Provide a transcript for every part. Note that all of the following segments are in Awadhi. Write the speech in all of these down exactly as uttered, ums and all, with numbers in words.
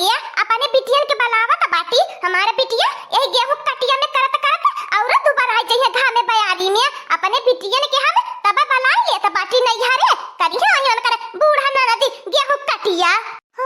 ए, अपने बिटियन के बलावत बाटी, हमार बिटिया यही गेहूं कटिया में करत करत अउर दुबराइ जइहे घामे बयारी में। अपने बिटियन के हम तब बलाइ लेत बाटी नैहरे, करिहे ओही उनकर बूढ़ा ननदी गेहूं कटिया।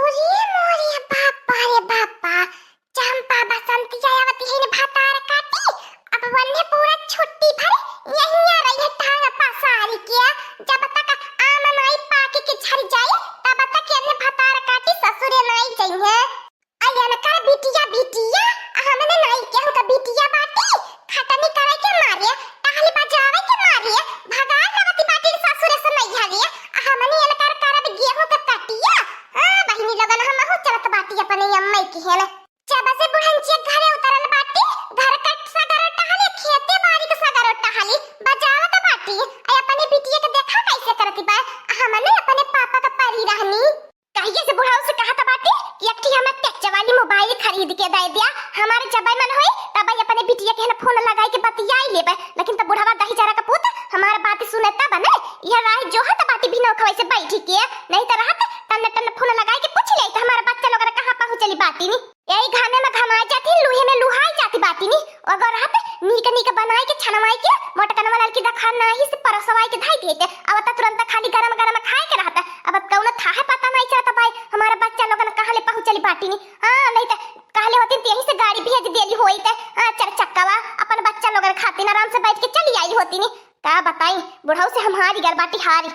अरे मोरे बापा रे बापा, चंपा बसंतिया आवत हिन भतार काटी, अब वन्ने पूरा छुट्टी भर यहिया रहिहे टांग पसारि के, जब तक आम नाई पाकि के झरि जाई, तब तक एन्ने भतार काटी ससुरे नाई जइहे। आ एनकर बिटिया, बिटिया, आ हमने नाई केहू का बिटिया बाटी, खटनी करे के मारे, टहली बजावे के मारे, भगाए लगती बाटी ससुरे से नैहरे, आ हमने एनकर करब गेहूं का कटिया। हाँ, बहिनी लोगन, हमहू चलत बाटी अपने अम्मई किहेन। जब से बुढ़ंचिया घरे उतरल बाटी, घर का सगरो टहली, खेते बारी का सगरो टहली, बजावत बाटी, आ अपने बिटिया के देखा कैसे करती बा, आ हमने अपने पापा का परी रहनी। कहिए से बुढ़ऊ से कहत बाटी कि एक ठी हमें टच वाली मोबाइल खरीद के दे दिया, हमारे जब मन होई तब अपने बिटिया के है ना फोन लगाई के बतियाई लेबे, लेकिन तो बुढ़वा दही जरा का पूत हमार बात सुने तब ने, यह राह जो है तो बाटी भी नौखवाई से बैठी के, नहीं तो रहत टन टन फोन लगाई के पूछ ले तो हमारे बच्चा लोग कहाँ पहुँचली बाटी नी। यही घामे में घमाई जाती, लूहे में लुहाई जाती बाटी नी। अगर रहत नीक नीक बनाई के छनवाई के मोटकनवा ललकी दखा नाही से परसवाई के धाई देते, अब त तुरंत खाली गरम गरम खाए के रहत। अब कौनो थाहे पता नहीं चलत भाई हमारे बच्चा लोगन कहाँ ले पहुँचली बाटी नी। हाँ, नहीं त कहले होती त यहीं से गाड़ी भेज देली होई त, हाँ, चार चक्कावा अपन बच्चा लोगन खातिर आराम से बैठ के चली आई होती नी। का बताई, बुढ़ऊ से हम हारी गल बाटी हारी।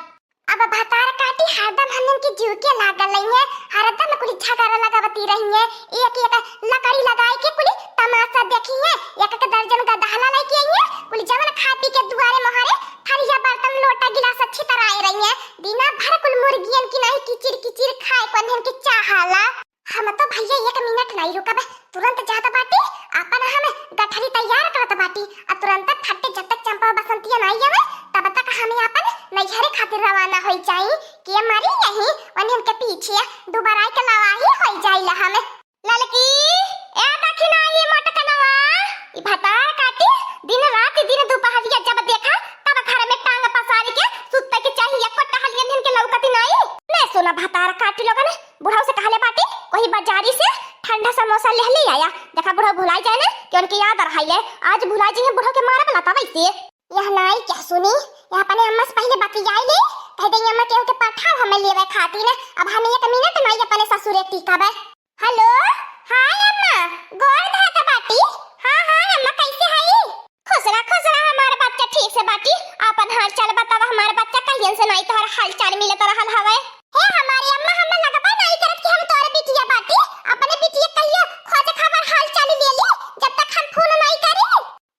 अब भतार काटी हरदम हमन के जीव के लागल रही है, हरदम कुली झगड़ा लगावती रही है, एक एक लकड़ी लगाई के कुली तमाशा देखी है, एक एक दर्जन गदहला लेके आई है, कुली जवन खा पी के दुआरे मोहरे थरिया बर्तन लोटा गिलास छितराए रही है, दिना भर कुल मुर्गियन की नहीं किचिर किचिर खाए को हमन के चाहाला। हम तो भैया एक मिनट नहीं रुकब, तुरंत जात बाटी, आपन हम गठरी तैयार करत बाटी, आ तुरंत फट्टे जब तक चंपा बसंतिया नहीं आवे, तब तक हमें आपन नैहरे खातिर रवाना होई जाई। के मरी यही, वन्हन के पीछे दुबराई के लवाही होई जाई ला हम। ललकी, ए दखिना ये मोटकनवा, ई भतार काटी, दिन रात दिन दुपहरिया जब देखा, तब घर में टांग पसारी के सुत्ते के चाहिए, एको टहलियन इनके लौकती नहीं। ले सुना भतार काटी लोगन, बुढ़ऊ से कहले बाटी, कोई बाजारी से ठंडा समोसा ले ले आया। देखा बुढ़ऊ भुलाई जाए ना कि उनके याद रहाई ले। आज भुलाई जाए बुढ़ऊ के मारब लता वैसे। यह नाई क्या सुनी, यह अपने अम्मा से पहले बतियाई ले, कह दे अम्मा केहू के पठाओ हमें लेवे खातिर ना। अब हम एक मिनट नाई अपने ससुरे टिकबे। हेलो, हाय अम्मा, गोड़ धरत बाटी। हाँ, हाँ अम्मा, कैसे हई? खुश रह, खुश रह, हमार बच्चा ठीक से बाटी। आपन हाल चाल बतावा, हमार बच्चा कहियन से नाई तोहर हाल चाल मिलत रहल हवे। हे हमारी अम्मा, हमें लगबा नाई करत कि हम तोहर बिटिया बाटी। अपने बिटिया कहियो खोज खबर हाल चाल ले ली, जब तक हम फोन नाई करी।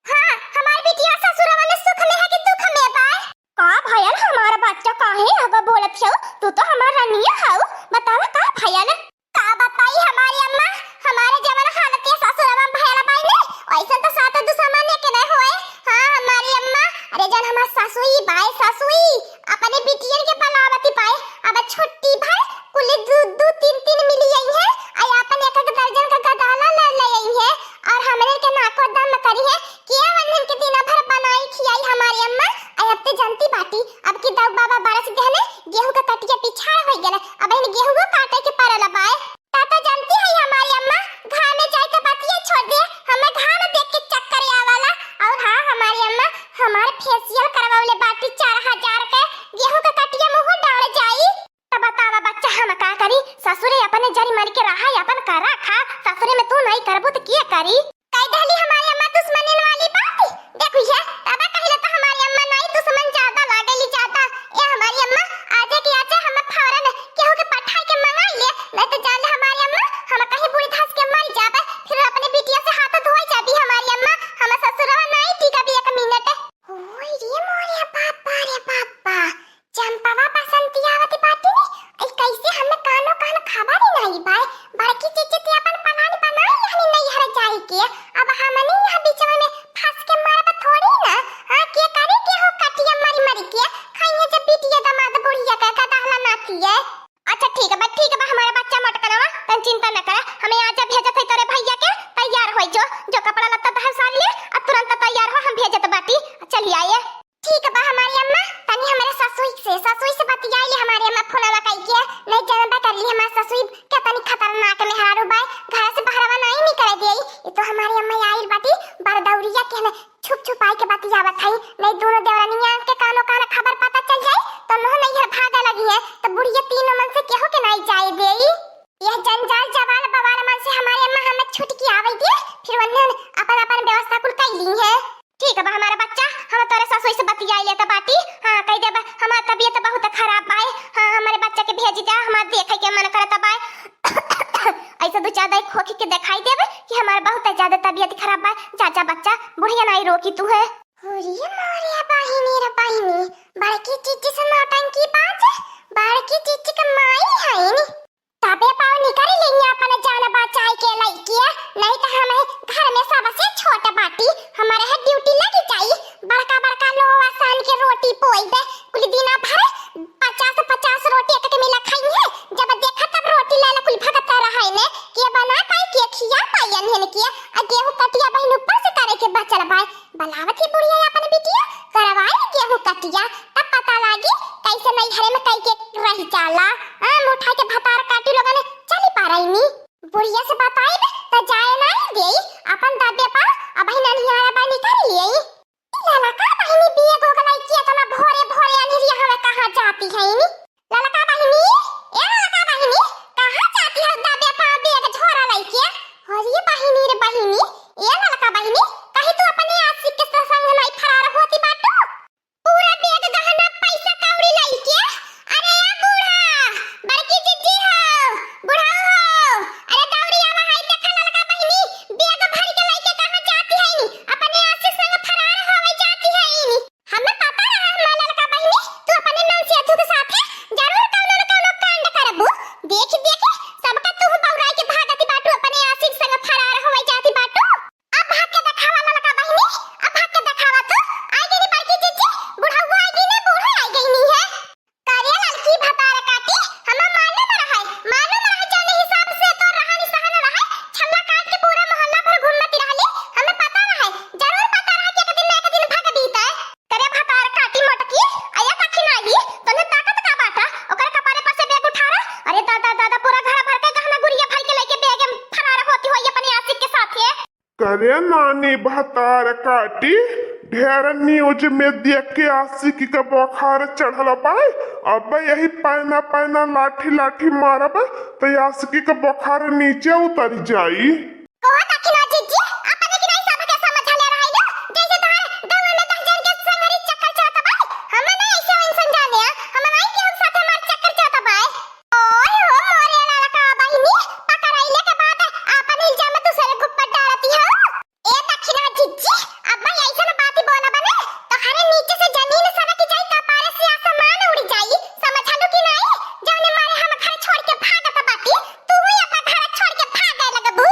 हाँ, हमार बिटिया ससुरवा में सुख में है कि दुख में बा? का भयल हमार बच्चा, काहे अब बोलत हो? तू तो हमार रनिया हऊ, बतावा का भयल? का बताई हमारी अम्मा, हमारे जवन हालत ये ससुरवा में भयल बाई ने, ऐसन तो सात दुश्मन के नहीं होए। हाँ हमारी अम्मा, अरे जन हमार ससुई बाय ससुई, अपने बिटियन के बलावती बाय, अब छुट्टी भर कुल दू दू तीन तीन मिली आई है, आई अपन एक एक दर्जन का गदाला ले ले आई है, और हमरे के नाको दम करी है, के वन्हन के दिना भर बनाई खियाई हमारी अम्मा। आई अब ते जनती बाटी, अब की दऊ बाबा बरस देहने, गेहूं का कटिया पिछाड़ हो गया, अब इन गेहूं काटे के परल बाय। ता तो जनती है हमारी अम्मा, घाम में जाए तो बतिया छोड़ दे, हमें घाम देख के चक्कर आवाला। और हाँ हमारी अम्मा, हमारे फेशियल करवले बाटी चार हजार के, गेहूं का कटिया मुंह डाल जाई। तो बतावा बच्चा, हम का करी? ससुरे अपने जरी मर के रहा, अपन करा खा, ससुरे में तू नहीं करबू तो के करी? कह दहली हमारी अम्मा दुश्मनिन वाली बात। देखू ये, तब कहले तो हमारी अम्मा नहीं दुश्मन ज्यादा लागेली ज्यादा। ए हमारी अम्मा, आजे के आजे हम फौरन केहू के पठाई के मंगाई ले, नहीं तो जान ले हमारी अम्मा, हम कहीं बूढ़ी धस के मर जाबे, फिर अपने बिटिया से हाथ धोई जाबी हमारी अम्मा, हम ससुरवा नहीं टिकबी एक मिनट। ओए रे मोरे बापा रे बापा, चंपवा बसंती आवत बाटी ने, ई कैसे हमें कानो कान खबर ही नहीं बाय। बड़की चीची ते अपन प्लान बनाई रहनी नैहर जाए के, अब हमने यहाँ बीचवा में फंस के मरब थोड़ी ना। हाँ, के करे के हो कटिया मरी मरी के, खाइए जब बिटिया दामाद बुढ़िया का गदहला नाती है। अच्छा ठीक बा, ठीक बा, हमारे बच्चा मोटकनवा, तन चिंता न करे, हमें आजा भेजत है तोरे भैया के, तैयार हो जो, जो कपड़ा लत्ता तहर सारी ले, अब तुरंत तैयार हो, हम भेजत बाटी, चली आए। ठीक बा हमारी अम्मा, तनी हमारे ससुई से, ससुई से बतियाई ले हमारी अम्मा फोनवा कई के, नहीं जानबा कर ली हमारे ससुई के तनी खतरनाक मेहरारू बाय, घर से बहरवा नाहीं निकरे देई। ई तो हमारी अम्मा आइल बाटी, बरदौरिया के हमें छुप छुपाई के बतियावत हई, नहीं दोनों देवरनिया के कानो कान खबर पता चल जाई, तो नोह नैहर भागे लगी है, तो बुढ़िया तीनों मन से केहू के नाहीं जाए देई। यह जंजाल जवाल बवाल मन से हमारी अम्मा हमें छुटकी आवे दिए, फिर वन्ने अपन अपन व्यवस्था कुल कई ली है। ठीक बा हमारा बच्चा, हम तोरे ससुई से बतियाई लेता बाटी। हाँ, कह देबा हमार तबीयत बहुत खराब बाय। हाँ, हमारे बच्चा के भेज दे, हमार देखे के मन करत बाय। ऐसे दो चार दाई खोखी के दिखाई देबे कि हमार बहुत ज्यादा तबीयत खराब बाय। जा, जा बच्चा, बुढ़िया नाहीं रोकी तू है। होरी मोरे बहिनी रे बहिनी, बड़की चिच्ची से नौटंकी बाजे, बड़की चिच्ची के माई है नी। तबे पाव निकरी लिया अपन जान बचाई के लइकिया, नहीं तो हम घर में सबसे छोट बाटी, हमारे है ड्यूटी लगी जाई। बड़का बड़का लोग आसान के रोटी पोई दे, कुल दिना भर पचास पचास रोटी एक एक मिला खाई है। जब देखा तब रोटी ले ले कुल भगत रहे ने, के बना पाई के खिया पाई अनहन के। आ गेहूं कटिया बहिन ऊपर से करे के बचल बाय। बलावत ही बुढ़िया अपन बिटिया, करवाई गेहूं कटिया, तब पता लागी कैसे नैहरे में कई के रही जाला। आ, मुठा के भतार काटी लोगन चली पारैनी। बुढ़िया से बताइब त जाए नाहीं देई, अपन दबे पा, अबहिन अनिहारा बा निकरी लेई। ललका बहिनी बिया गोगलाई के इतना भोरे भोरे अनिहरिया हमें कहाँ जाती है नी? ललका बहिनी, ए ललका बहिनी, कहाँ जाती है दबे पा बैग झोरा लइके? अरे बहिनी रे बहिनी, ए ललका बहिनी, कहीं तू अपने आशिक के संग नहीं फरार होती बाटू? पूरा बैग गहना पैसा कौड़ी लइके, अरे ए बूढ़ा, बड़की जिज्जी हो, बुढ़ऊ हो, अरे दौड़ी आवा है, देखा ललका बहिनी, बैग भर के लइके कहाँ जाती है नी? अपने आशिक संग फरार होवे जाती है नी। हमें पता रहा हमार ललका बहिनी, तू अपने ननसियाथू के साथे जरूर कौनो न कौनो कांड करबू। देख देख सबका तू बौराई के भागती बाटू, अपने आशिक संग फरार होवे जाती बाटू। अब भाग के देखावा ललका बहिनी, अब भाग के देखावा तू। आई गई बड़की जिज्जी, बुढ़ऊ आई गई ने, बूढ़ो आई गई नी है। करे ललकी भतार काटी, हमें मालूम रहे, मालूम रहे जौने हिसाब से तोर रहन सहन रहे, छल्ला काट के पूरा मोहल्ला भर घूमती रहली, हमें पता रहे, जरूर पता रहे कि एक दिन न एक दिन भगबी तै। करे भतार काटी मोटकी, अया कखी नाही, तोने ताकत का बाटा, ओकर कपारे पर से बैग उठारा, अरे दादा दादा, पूरा घर भर के गहना गुरिया भर के लइके बैग में फरार होती होई अपने आशिक के साथे। करे नानी भतार काटी, ढेर न्यूज में देख के आशिकी का बुखार चढ़ल बा। अब यही पैना पैना लाठी लाठी मारब त आशिकी का बुखार नीचे उतर जाई। कहो ताकि ना जिज्जी, अपने की नहीं सबके समझले रहिलो, जैसे तोहर गाँव में दस जन के संगरी चक्कर चलत बा, हम नहीं ऐसे वैसन जाने, हम नहीं कि हम साथे मार चक्कर चलत बा। ओए हो मोरे ललका बहिनी, पकड़ाइले के बाद आपन इल्जाम दूसरे के ऊपर डालती हो। ए दक्षिणा जिज्जी, अब मैं ऐसन बात बोला बने, तोहरे नीचे से जमीन सनक जाई, कपारे से आसमान उड़ जाई, समझलू कि नहीं? जौने मारे हम घर छोड़ के भागत बाटी, तू ही अपना घर छोड़ के भागे लगबू।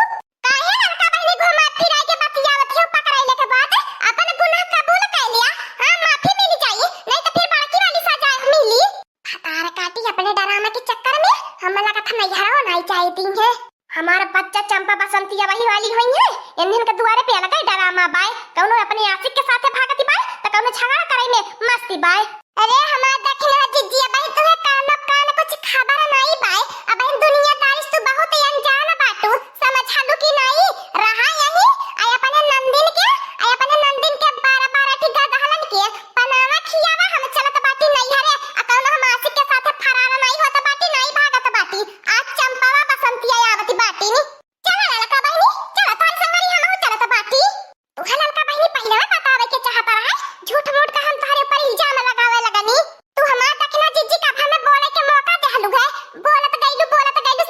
काहे ललका बहिनी घुमा फिरा के बतियावत हो? पकड़ाइले के बाद अपन गुनाह कबूल कर लिया, हाँ माफी मिल जाई, नहीं तो फिर बड़की वाली सजा मिली। भतार काटी अपने डरामा के चक्कर में हम लगत हम नैहरा नहीं जाए दी है। हमार बच्चा चंपा बसंतिया वही वाली होई है, इन्हन के दुआरे पे अलग ही डरामा बाय, कौनो अपने आशिक के साथे भागती बाय, तो कौनो झगड़ा करे में मस्ती बाय। अरे हमार दक्षिणा जिज्जी, अबहिन तुहे कानो कान कुछ खबर नाई बाय, अबहिन दुनियादारी से तू बहुत अनजान बाटू, समझलू कि नाई? रहा यही, आ अपने नंदिन के, आ अपने नंदिन के बारह बारह ठी गदहलन के पनावा खियावा, हम चलत बाटी नैहरे, आ कौनो हम आशिक के साथे फरार नाई होत बाटी, नाई भागत बाटी। आज चंपावा बसंतिया आवती बाटी नी। चला ललका बहिनी, चला, तोहरे संगरी हमहू चलत बाटी। तोहे ललका बहिनी पहिले बतावे के चाहत रहे, झूठ मूठ का हम तोहरे ऊपर इल्जाम लगावे लगनी। तू हमार दक्षिणा जिज्जी का हमें बोले के मौका देहलू है, बोलत गइलू, बोलत गइलू,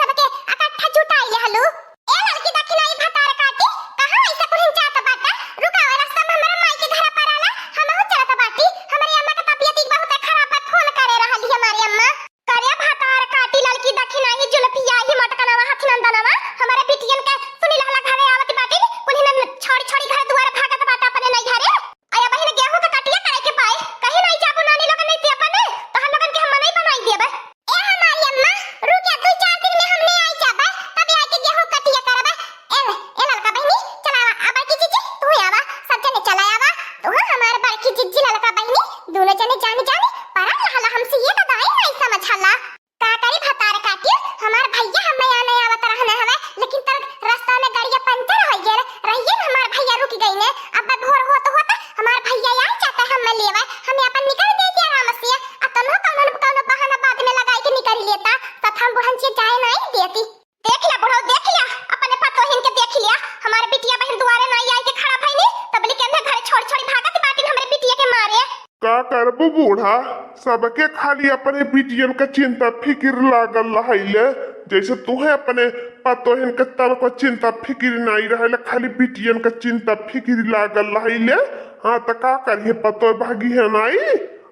करबू बूढ़ा, सबके खाली अपने बिटियन का चिंता फिकिर लागल रहैले। जैसे तुहे अपने पतोहिन के तनको चिंता फिकिर नाई रहैले, खाली बिटियन का चिंता फिकिर लागल रहैले। हाँ, त का करिहे, पतोह भागी है नाई,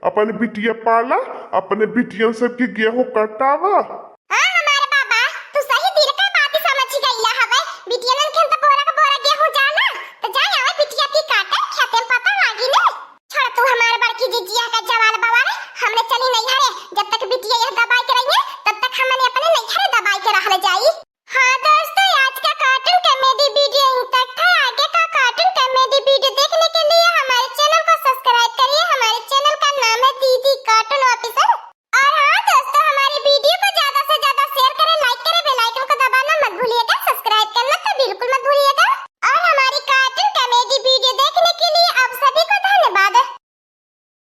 अपन बिटिया पाला, अपने बिटियन सबके गेहूं कटावा। हाँ, हमारे बाबा, तू सही दिल का बात समझ गईला ह